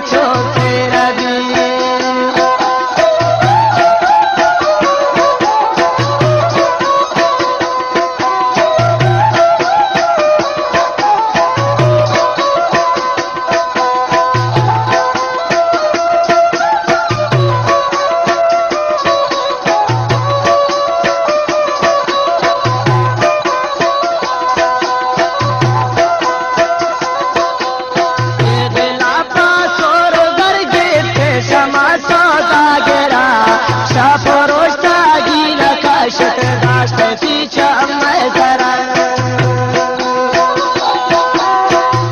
چو تیرا دی۔ اے دل ءَ پہ سور ءُ زر گپت شما سوداگر ءَ، شپ ءُ روش تاگی نہ کشت داشت پیچ مئے سر ءَ۔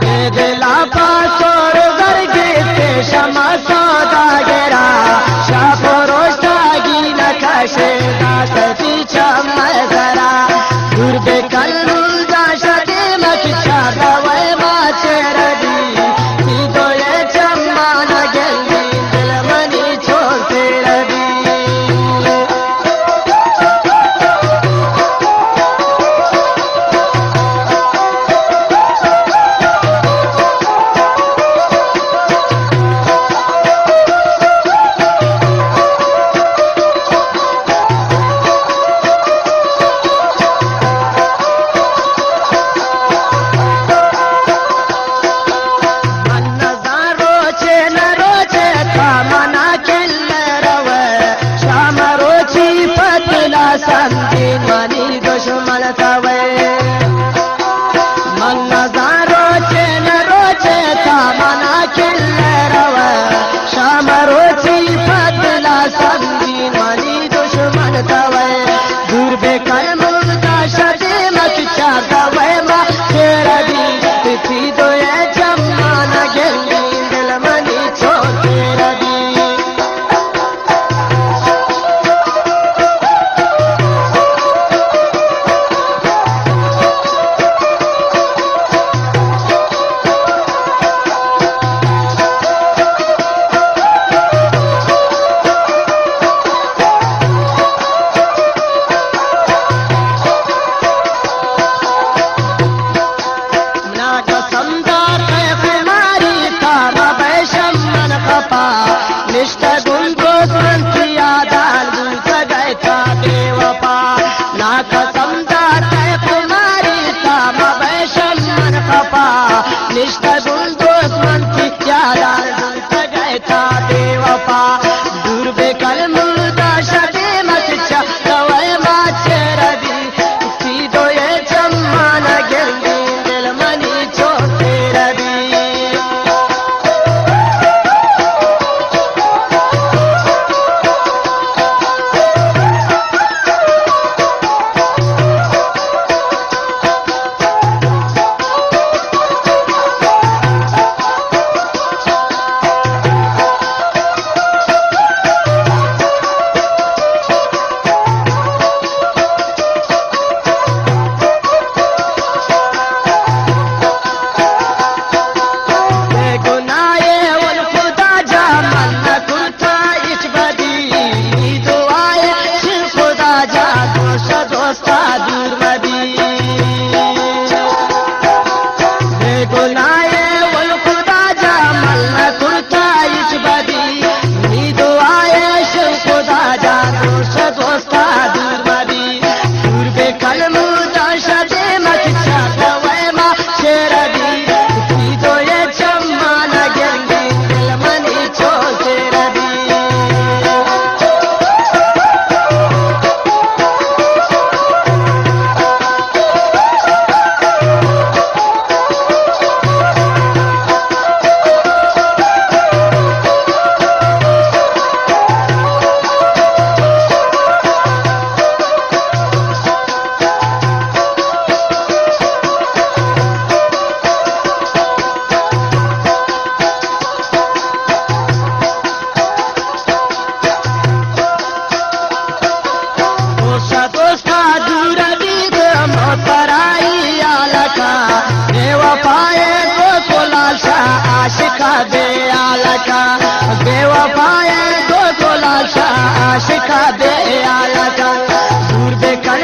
اے دل ءَ پہ سور ءُ زر گپت شما سوداگر ءَ، شپ ءُ روش تاگی نہ کشت داشت پیچ مئے سر ءَ۔ دور بکن ملدا شدی مک چار دوئے ما چرا دی، تی دوئے چمانا گندی دل منی چو تیرا دی۔ من نزان روچے نہ روچے تا منا کل روے، شام روچی پتلا سندین منی دشمن توے۔ من نزان روچے نہ روچے تا منا کل روے، شام روچی پتلا سندین منی دشمن توے۔ دور بکن ملدا شدی مک چار دوئے ما چرا دی، تی دوئے چمانا گندی دل منی چو تیرا دی۔ منا قسم دات ئے خماری تا مبیشم من خفا، نشتگوں دوست من تی یادان بوتگ ئے تا بے وفا۔ نا قسم دات ئے خماری تا مبیشم من خفا، نشتگوں دوست من تی یادان بوتگ ئے تا بے وفا۔ دور بکن ملدا شدی مک چار دوئے ما چرا دی، تی دوئے چمانا گندی دل منی چو تیرا دی۔ بے گناہ ئے اول خدا جان، من نہ کرتا ہچ بدی، نی دعا ئے شر خدا جان، دوست دوستا دور مبی۔ بے گناہ ئے اول خدا جان، من نہ کرتا ہچ بدی، نی دعا ئے شر خدا جان، دوست دوستا دور مبی۔ دور بکن ملدا شدی مک چار دوئے ما چرا دی، تی دوئے چمانا گندی دل منی چو تیرا دی۔ دوست دوستا دور بیت موت پرائی آلکا، بے وفائے دوست لال شاہ عاشقا بے آلکا، بے وفائے دوست لال شاہ عاشقا بے آلکا۔ دور بکن